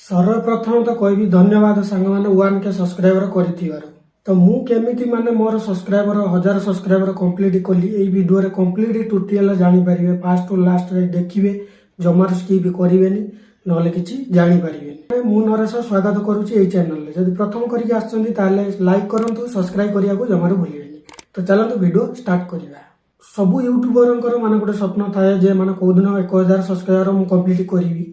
ସର୍ବପ୍ରଥମ ତ କହିବି ଧନ୍ୟବାଦ ସାଙ୍ଗମାନେ, 1K subscriber କରିଥିବାରୁ। ତ ମୁଁ କେମିତି ମାନେ ମୋର ସବସ୍କ୍ରାଇବର 1000 ସବସ୍କ୍ରାଇବର କମ୍ପ୍ଲିଟ୍ କଲି, ଏଇ ଭିଡ଼ିଓରେ କମ୍ପ୍ଲିଟ୍ ଟ୍ୟୁଟୋରିଆଲ ଜାଣିପାରିବେ। ଫାଷ୍ଟ ଟୁ ଲାଷ୍ଟରେ ଦେଖିବେ, ଜମାରୁ ସ୍କିପ୍ କରିବେନି, ନହେଲେ କିଛି ଜାଣିପାରିବେନି। ମୁଁ ନରେଶ, ସ୍ୱାଗତ କରୁଛି ଏଇ ଚ୍ୟାନେଲରେ। ଯଦି ପ୍ରଥମ କରିକି ଆସିଛନ୍ତି, ତାହେଲେ ଲାଇକ୍ କରନ୍ତୁ, ସବସ୍କ୍ରାଇବ କରିବାକୁ ଜମାରୁ ଭୁଲିବେନି। ତ ଚାଲନ୍ତୁ, ଭିଡ଼ିଓ ଷ୍ଟାର୍ଟ କରିବା। ସବୁ ୟୁଟ୍ୟୁବରଙ୍କର ମାନେ ଗୋଟେ ସ୍ୱପ୍ନ ଥାଏ ଯେ ମାନେ କୋଉଦିନ 1000 ସବସ୍କ୍ରାଇବର ମୁଁ କମ୍ପ୍ଲିଟ୍ କରିବି।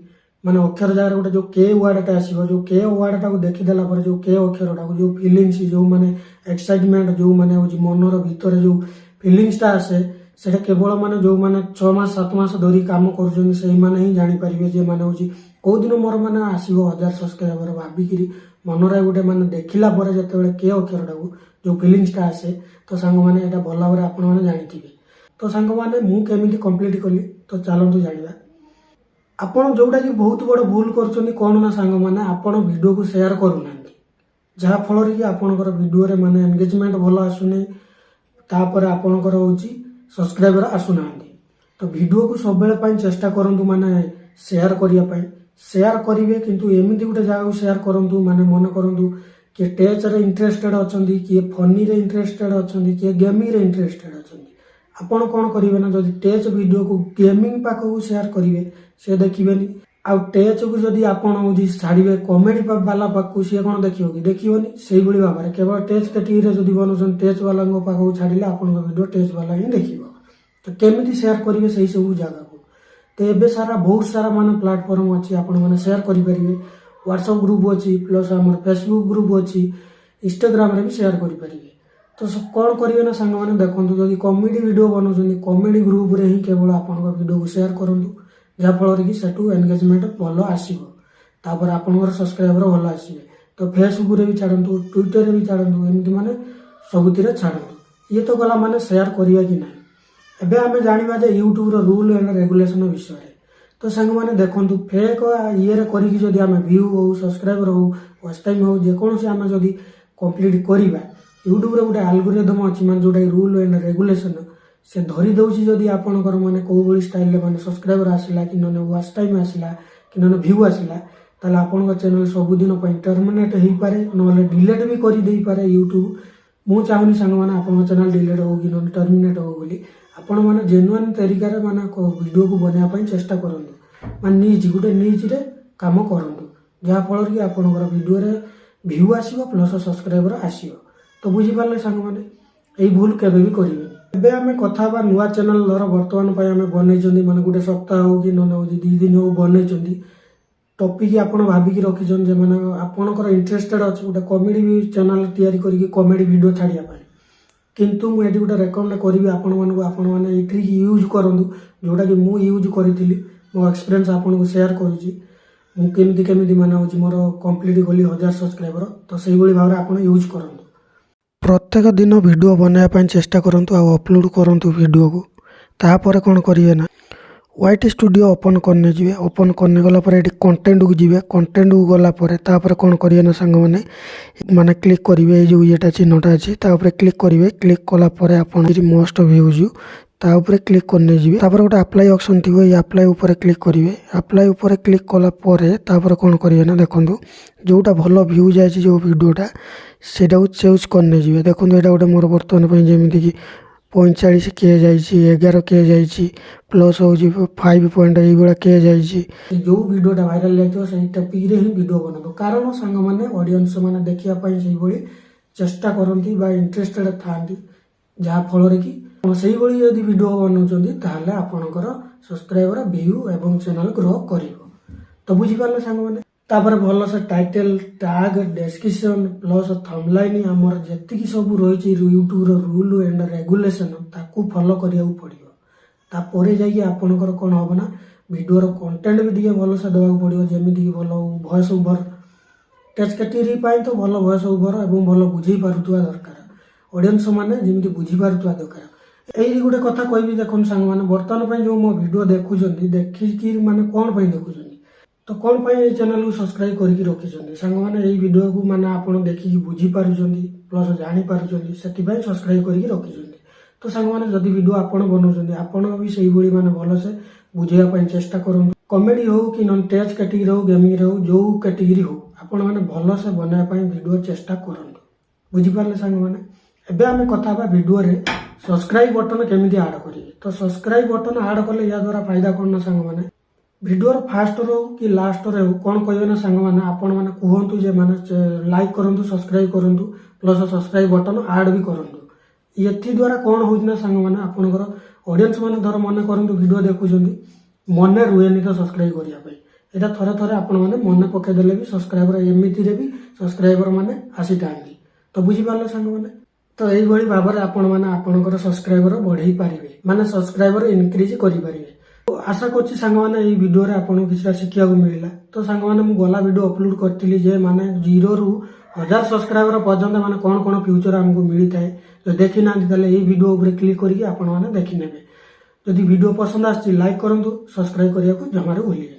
ମାନେ ଅକ୍ଷର ଜାଗାରେ ଗୋଟେ ଯୋଉ କେ ୱାର୍ଡଟା ଆସିବ, ଯୋଉ କେ ୱାର୍ଡଟାକୁ ଦେଖିଦେଲା ପରେ, ଯୋଉ କେ ଅକ୍ଷରଟାକୁ ଯୋଉ ଫିଲିଙ୍ଗସ୍, ଯୋଉ ମାନେ ଏକ୍ସାଇଟମେଣ୍ଟ, ଯୋଉ ମାନେ ହଉଛି ମନର ଭିତରେ ଯୋଉ ଫିଲିଙ୍ଗସଟା ଆସେ, ସେଇଟା କେବଳ ମାନେ ଯୋଉମାନେ 6 ମାସ 7 ମାସ ଧରି କାମ କରୁଛନ୍ତି, ସେଇମାନେ ହିଁ ଜାଣିପାରିବେ ଯେ ମାନେ ହଉଛି କୋଉ ଦିନ ମୋର ମାନେ ଆସିବ 1000 ସବସ୍କ୍ରାଇବର ଭାବିକିରି ମନରେ ଗୋଟେ ମାନେ ଦେଖିଲା ପରେ ଯେତେବେଳେ କେ ଅକ୍ଷରଟାକୁ ଯୋଉ ଫିଲିଙ୍ଗସଟା ଆସେ। ତ ସାଙ୍ଗମାନେ, ଏଇଟା ଭଲ ଭାବରେ ଆପଣମାନେ ଜାଣିଥିବେ। ତ ସାଙ୍ଗମାନେ, ମୁଁ କେମିତି କମ୍ପ୍ଲିଟ୍ କଲି, ତ ଚାଲନ୍ତୁ ଜାଣିବା। ଆପଣ ଯୋଉଟାକି ବହୁତ ବଡ଼ ଭୁଲ କରୁଛନ୍ତି କ'ଣ ନା ସାଙ୍ଗମାନେ, ଆପଣ ଭିଡ଼ିଓକୁ ସେୟାର କରୁନାହାନ୍ତି, ଯାହାଫଳରେ କି ଆପଣଙ୍କର ଭିଡ଼ିଓରେ ମାନେ ଏନଗେଜମେଣ୍ଟ ଭଲ ଆସୁନି, ତାପରେ ଆପଣଙ୍କର ହେଉଛି ସବସ୍କ୍ରାଇବର ଆସୁନାହାନ୍ତି। ତ ଭିଡ଼ିଓକୁ ସବୁବେଳେ ପାଇଁ ଚେଷ୍ଟା କରନ୍ତୁ ମାନେ ସେୟାର କରିବା ପାଇଁ। ସେୟାର କରିବେ, କିନ୍ତୁ ଏମିତି ଗୋଟେ ଜାଗାକୁ ସେୟାର କରନ୍ତୁ, ମାନେ ମନେ କରନ୍ତୁ କିଏ ଟେକ୍‌ରେ ଇଣ୍ଟରେଷ୍ଟେଡ୍ ଅଛନ୍ତି, କିଏ ଫନିରେ ଇଣ୍ଟରେଷ୍ଟେଡ୍ ଅଛନ୍ତି, କିଏ ଗେମିଂରେ ଇଣ୍ଟରେଷ୍ଟେଡ୍ ଅଛନ୍ତି। ଆପଣ କ'ଣ କରିବେ ନା, ଯଦି ଟେକ୍ ଭିଡ଼ିଓକୁ ଗେମିଂ ପାଖକୁ ସେୟାର କରିବେ, ସେ ଦେଖିବେନି। ଆଉ ଟେକ୍‌କୁ ଯଦି ଆପଣ ହେଉଛି ଛାଡ଼ିବେ କମେଡି ବାଲା ପାଖକୁ, ସିଏ କ'ଣ ଦେଖିବ କି? ଦେଖିବନି। ସେଇଭଳି ଭାବରେ କେବଳ ଟେକ୍ କ୍ୟାଟେଗୋରୀରେ ଯଦି ବନଉଛନ୍ତି, ଟେକ୍ ବାଲାଙ୍କ ପାଖକୁ ଛାଡ଼ିଲେ ଆପଣଙ୍କ ଭିଡ଼ିଓ ଟେକ୍ ବାଲା ହିଁ ଦେଖିବ। ତ କେମିତି ସେୟାର କରିବେ ସେଇ ସବୁ ଜାଗାକୁ? ତ ଏବେ ସାରା ବହୁତ ସାରା ମାନେ ପ୍ଲାଟଫର୍ମ ଅଛି, ଆପଣମାନେ ସେୟାର କରିପାରିବେ। ହ୍ୱାଟ୍ସଆପ୍ ଗ୍ରୁପ୍ ଅଛି, ପ୍ଲସ୍ ଆମର ଫେସବୁକ୍ ଗ୍ରୁପ୍ ଅଛି, ଇନଷ୍ଟାଗ୍ରାମରେ ବି ସେୟାର କରିପାରିବେ। ତ କ'ଣ କରିବେ ନା ସାଙ୍ଗମାନେ, ଦେଖନ୍ତୁ, ଯଦି କମେଡି ଭିଡ଼ିଓ ବନାଉଛନ୍ତି, କମେଡି ଗ୍ରୁପରେ ହିଁ କେବଳ ଆପଣଙ୍କ ଭିଡ଼ିଓକୁ ସେୟାର କରନ୍ତୁ, ଯାହାଫଳରେ କି ସେଠୁ ଏନଗେଜମେଣ୍ଟ ଭଲ ଆସିବ, ତାପରେ ଆପଣଙ୍କର ସବସ୍କ୍ରାଇବର ଭଲ ଆସିବେ। ତ ଫେସବୁକରେ ବି ଛାଡ଼ନ୍ତୁ, ଟ୍ୱିଟରରେ ବି ଛାଡ଼ନ୍ତୁ, ଏମିତି ମାନେ ସବୁଥିରେ ଛାଡ଼ନ୍ତୁ। ଇଏ ତ ଗଲା ମାନେ ସେୟାର କରିବା କି ନାହିଁ। ଏବେ ଆମେ ଜାଣିବା ଯେ ୟୁଟ୍ୟୁବର ରୁଲ୍ ଆଣ୍ଡ ରେଗୁଲେସନ ବିଷୟରେ। ତ ସାଙ୍ଗମାନେ, ଦେଖନ୍ତୁ, ଫେକ୍ ଇଏରେ କରିକି ଯଦି ଆମେ ଭ୍ୟୁ ହଉ, ସବସ୍କ୍ରାଇବର ହଉ, ୱାଚ୍ ଟାଇମ୍ ହଉ, ଯେକୌଣସି ଆମେ ଯଦି କମ୍ପ୍ଲିଟ୍ କରିବା, ୟୁଟ୍ୟୁବରେ ଗୋଟେ ଆଲଗୋରିଦମ ଅଛି, ମାନେ ଯୋଉଟାକି ରୁଲ୍ ଆଣ୍ଡ ରେଗୁଲେସନ, ସେ ଧରି ଦେଉଛି। ଯଦି ଆପଣଙ୍କର ମାନେ କୋଉ ଭଳି ଷ୍ଟାଇଲରେ ମାନେ ସବସ୍କ୍ରାଇବର ଆସିଲା କି ନହେଲେ ୱାଚ୍ ଟାଇମ୍ ଆସିଲା କି ନହେଲେ ଭ୍ୟୁ ଆସିଲା, ତାହେଲେ ଆପଣଙ୍କ ଚ୍ୟାନେଲ ସବୁଦିନ ପାଇଁ ଟର୍ମିନେଟ୍ ହେଇପାରେ, ନହେଲେ ଡିଲେଟ୍ ବି କରିଦେଇପାରେ ୟୁଟ୍ୟୁବ। ମୁଁ ଚାହୁଁନି ସାଙ୍ଗମାନେ, ଆପଣଙ୍କ ଚ୍ୟାନେଲ ଡିଲେଟ୍ ହଉ କି ନହେଲେ ଟର୍ମିନେଟ୍ ହଉ ବୋଲି। ଆପଣମାନେ ଜେନୁଆନ୍ ତରିକାରେ ମାନେ ଭିଡ଼ିଓକୁ ବନେଇବା ପାଇଁ ଚେଷ୍ଟା କରନ୍ତୁ, ମାନେ ନିଜ୍ ଗୋଟେ ନିଜରେ କାମ କରନ୍ତୁ, ଯାହାଫଳରେ କି ଆପଣଙ୍କର ଭିଡ଼ିଓରେ ଭ୍ୟୁ ଆସିବ, ପ୍ଲସ୍ ସବସ୍କ୍ରାଇବର ଆସିବ। ତ ବୁଝିପାରିଲେ ସାଙ୍ଗମାନେ, ଏଇ ଭୁଲ କେବେ ବି କରିବେନି। ଏବେ ଆମେ କଥା ହେବା, ନୂଆ ଚ୍ୟାନେଲ ଧର ବର୍ତ୍ତମାନ ପାଇଁ ଆମେ ବନେଇଛନ୍ତି, ମାନେ ଗୋଟେ ସପ୍ତାହ ହଉ କି ନହେଲେ ହେଉଛି 2 ଦିନ ହଉ ବନେଇଛନ୍ତି। ଟପିକ୍ ଆପଣ ଭାବିକି ରଖିଛନ୍ତି ଯେ ମାନେ ଆପଣଙ୍କର ଇଣ୍ଟରେଷ୍ଟେଡ୍ ଅଛି ଗୋଟେ କମେଡି ଚ୍ୟାନେଲ ତିଆରି କରିକି କମେଡି ଭିଡ଼ିଓ ଛାଡ଼ିବା ପାଇଁ। କିନ୍ତୁ ମୁଁ ଏଠି ଗୋଟେ ରେକମେଣ୍ଡ କରିବି ଆପଣମାନଙ୍କୁ, ଆପଣମାନେ ଏଇ ଟ୍ରିକ୍ ୟୁଜ୍ କରନ୍ତୁ, ଯେଉଁଟାକି ମୁଁ ୟୁଜ୍ କରିଥିଲି। ମୋ ଏକ୍ସପିରିଏନ୍ସ ଆପଣଙ୍କୁ ସେୟାର କରୁଛି, ମୁଁ କେମିତି କେମିତି ମାନେ ହେଉଛି ମୋର କମ୍ପ୍ଲିଟ୍ କଲି 1000 ସବସ୍କ୍ରାଇବର। ତ ସେଇଭଳି ଭାବରେ ଆପଣ ୟୁଜ୍ କରନ୍ତୁ। ପ୍ରତ୍ୟେକ ଦିନ ଭିଡ଼ିଓ ବନାଇବା ପାଇଁ ଚେଷ୍ଟା କରନ୍ତୁ ଆଉ ଅପଲୋଡ଼ କରନ୍ତୁ ଭିଡ଼ିଓକୁ। ତାପରେ କ'ଣ କରିବେ ନା, ୱାଇଟି ଷ୍ଟୁଡ଼ିଓ ଓପନ୍ କରିନେଇଯିବେ। ଓପନ୍ କରିନେଇଗଲା ପରେ ଏଠି କଣ୍ଟେଣ୍ଟକୁ ଯିବେ। କଣ୍ଟେଣ୍ଟକୁ ଗଲା ପରେ ତାପରେ କ'ଣ କରିବେ ନା ସାଙ୍ଗମାନେ, ମାନେ କ୍ଲିକ୍ କରିବେ, ଏଇ ଯେଉଁ ଇଏଟା ଚିହ୍ନଟା ଅଛି, ତା ଉପରେ କ୍ଲିକ୍ କରିବେ। କ୍ଲିକ୍ କଲା ପରେ ଆପଣ ଏଠି ମୋଷ୍ଟ ଭ୍ୟୁଜ୍, ତା ଉପରେ କ୍ଲିକ୍ କରିନେଇଯିବେ। ତାପରେ ଗୋଟେ ଆପ୍ଲାଏ ଅପସନ୍ ଥିବ, ଏଇ ଆପ୍ଲାଏ ଉପରେ କ୍ଲିକ୍ କରିବେ। ଆପ୍ଲାଏ ଉପରେ କ୍ଲିକ୍ କଲା ପରେ ତାପରେ କ'ଣ କରିବେ ନା, ଦେଖନ୍ତୁ, ଯେଉଁଟା ଭଲ ଭ୍ୟୁ ଯାଇଛି ଯେଉଁ ଭିଡ଼ିଓଟା, ସେଇଟାକୁ ଚୁଜ୍ କରିନେଇଯିବେ। ଦେଖନ୍ତୁ, ଏଇଟା ଗୋଟେ ମୋର ବର୍ତ୍ତମାନ ପାଇଁ ଯେମିତିକି 45K ଯାଇଛି, 11K ଯାଇଛି, ପ୍ଲସ୍ ହେଉଛି 5 ପଏଣ୍ଟ ଏଇଭଳିଆ କେ ଯାଇଛି। ଯେଉଁ ଭିଡ଼ିଓଟା ଭାଇରାଲ ଯାଇଥିବ, ସେଇ ଟପିକ୍ରେ ହିଁ ଭିଡ଼ିଓ ବନାନ୍ତୁ। କାରଣ ସାଙ୍ଗମାନେ, ଅଡ଼ିଏନ୍ସ ମାନେ ଦେଖିବା ପାଇଁ ସେଇଭଳି ଚେଷ୍ଟା କରନ୍ତି ବା ଇଣ୍ଟରେଷ୍ଟେଡ୍ ଥାଆନ୍ତି, ଯାହାଫଳରେ କି ଆପଣ ସେଇଭଳି ଯଦି ଭିଡ଼ିଓ ବନାଉଛନ୍ତି, ତାହେଲେ ଆପଣଙ୍କର ସବସ୍କ୍ରାଇବର, ଭ୍ୟୁ ଏବଂ ଚ୍ୟାନେଲ ଗ୍ରୋ କରିବ। ତ ବୁଝିପାରିଲେ ସାଙ୍ଗମାନେ? ତାପରେ ଭଲସେ title, tag, description plus thumbnail, ଆମର ଯେତିକି ସବୁ ରହିଛି ୟୁଟ୍ୟୁବର ରୁଲ୍ ଆଣ୍ଡ ରେଗୁଲେସନ, ତାକୁ ଫଲୋ କରିବାକୁ ପଡ଼ିବ। ତାପରେ ଯାଇକି ଆପଣଙ୍କର କ'ଣ ହେବ ନା, ଭିଡ଼ିଓର କଣ୍ଟେଣ୍ଟ ବି ଟିକେ ଭଲସେ ଦେବାକୁ ପଡ଼ିବ। ଯେମିତିକି ଭଲ ଭଏସ୍ ଓଭର, ଟେକ୍ କ୍ୟାଟେଗୋରୀ ପାଇଁ ତ ଭଲ ଭଏସ୍ ଓଭର ଏବଂ ଭଲ ବୁଝେଇ ପାରୁଥିବା ଦରକାର, ଅଡ଼ିଏନ୍ସ ମାନେ ଯେମିତି ବୁଝିପାରୁଥିବା ଦରକାର। ଏଇ ଗୋଟେ କଥା କହିବି, ଦେଖନ୍ତୁ ସାଙ୍ଗମାନେ, ବର୍ତ୍ତମାନ ପାଇଁ ଯେଉଁ ମୋ ଭିଡ଼ିଓ ଦେଖୁଛନ୍ତି, ଦେଖିକି ମାନେ କ'ଣ ପାଇଁ ଦେଖୁଛନ୍ତି? ତ କ'ଣ ପାଇଁ ଏଇ ଚ୍ୟାନେଲକୁ ସବସ୍କ୍ରାଇବ କରିକି ରଖିଛନ୍ତି ସାଙ୍ଗମାନେ? ଏଇ ଭିଡ଼ିଓକୁ ମାନେ ଆପଣ ଦେଖିକି ବୁଝିପାରୁଛନ୍ତି, ପ୍ଲସ୍ ଜାଣିପାରୁଛନ୍ତି, ସେଥିପାଇଁ ସବସ୍କ୍ରାଇବ କରିକି ରଖିଛନ୍ତି। ତ ସାଙ୍ଗମାନେ, ଯଦି ଭିଡ଼ିଓ ଆପଣ ବନାଉଛନ୍ତି, ଆପଣ ବି ସେଇଭଳି ମାନେ ଭଲସେ ବୁଝେଇବା ପାଇଁ ଚେଷ୍ଟା କରନ୍ତୁ। କମେଡ଼ି ହଉ କି ନନ୍ ଟେକ୍ କ୍ୟାଟେଗୋରୀ ହଉ, ଗେମିଂରେ ହଉ, ଯେଉଁ କ୍ୟାଟେଗୋରୀ ହଉ, ଆପଣମାନେ ଭଲସେ ବନାଇବା ପାଇଁ ଭିଡ଼ିଓ ଚେଷ୍ଟା କରନ୍ତୁ। ବୁଝିପାରିଲେ ସାଙ୍ଗମାନେ? ଏବେ ଆମେ କଥା ହେବା ଭିଡ଼ିଓରେ ସବସ୍କ୍ରାଇବ୍ ବଟନ୍ କେମିତି ଆଡ଼୍ କରିବେ। ତ ସବସ୍କ୍ରାଇବ୍ ବଟନ୍ ଆଡ଼୍ କଲେ ୟା ଦ୍ୱାରା ଫାଇଦା କ'ଣ ନା ସାଙ୍ଗମାନେ, ଭିଡ଼ିଓର ଫାଷ୍ଟରେ ହଉ କି ଲାଷ୍ଟରେ ହଉ, କ'ଣ କହିବେ ନା ସାଙ୍ଗମାନେ, ଆପଣମାନେ କୁହନ୍ତୁ ଯେ ମାନେ ଲାଇକ୍ କରନ୍ତୁ, ସବସ୍କ୍ରାଇବ୍ କରନ୍ତୁ, ପ୍ଲସ୍ ସବସ୍କ୍ରାଇବ୍ ବଟନ୍ ଆଡ଼୍ ବି କରନ୍ତୁ। ଏଥିଦ୍ୱାରା କ'ଣ ହେଉଛି ନା ସାଙ୍ଗମାନେ, ଆପଣଙ୍କର ଅଡ଼ିଏନ୍ସ ମାନେ ଧର ମନେ କରନ୍ତୁ ଭିଡ଼ିଓ ଦେଖୁଛନ୍ତି, ମନେ ରୁହେନି ତ ସବସ୍କ୍ରାଇବ୍ କରିବା ପାଇଁ। ଏଇଟା ଥରେ ଥରେ ଆପଣମାନେ ମନେ ପକେଇଦେଲେ ବି ସବସ୍କ୍ରାଇବର, ଏମିତିରେ ବି ସବସ୍କ୍ରାଇବର ମାନେ ଆସିଥାନ୍ତି। ତ ବୁଝିପାରିଲେ ସାଙ୍ଗମାନେ? ତ ଏଇଭଳି ଭାବରେ ଆପଣମାନେ ଆପଣଙ୍କର ସବସ୍କ୍ରାଇବର ବଢ଼େଇ ପାରିବେ, ମାନେ ସବସ୍କ୍ରାଇବର ଇନକ୍ରିଜ୍ କରିପାରିବେ। ତ ଆଶା କରୁଛି ସାଙ୍ଗମାନେ, ଏଇ ଭିଡ଼ିଓରେ ଆପଣଙ୍କୁ କିଛିଟା ଶିଖିବାକୁ ମିଳିଲା। ତ ସାଙ୍ଗମାନେ, ମୁଁ ଗଲା ଭିଡ଼ିଓ ଅପଲୋଡ଼ କରିଥିଲି ଯେ ମାନେ 0ରୁ 1000 ସବସ୍କ୍ରାଇବର ପର୍ଯ୍ୟନ୍ତ ମାନେ କ'ଣ କ'ଣ ଫିଚର ଆମକୁ ମିଳିଥାଏ। ଯଦି ଦେଖିନାହାନ୍ତି, ତାହେଲେ ଏଇ ଭିଡ଼ିଓ ଉପରେ କ୍ଲିକ୍ କରିକି ଆପଣମାନେ ଦେଖିନେବେ। ଯଦି ଭିଡ଼ିଓ ପସନ୍ଦ ଆସିଛି, ଲାଇକ୍ କରନ୍ତୁ, ସବସ୍କ୍ରାଇବ୍ କରିବାକୁ ଜମାରୁ ଭୁଲିବେନି।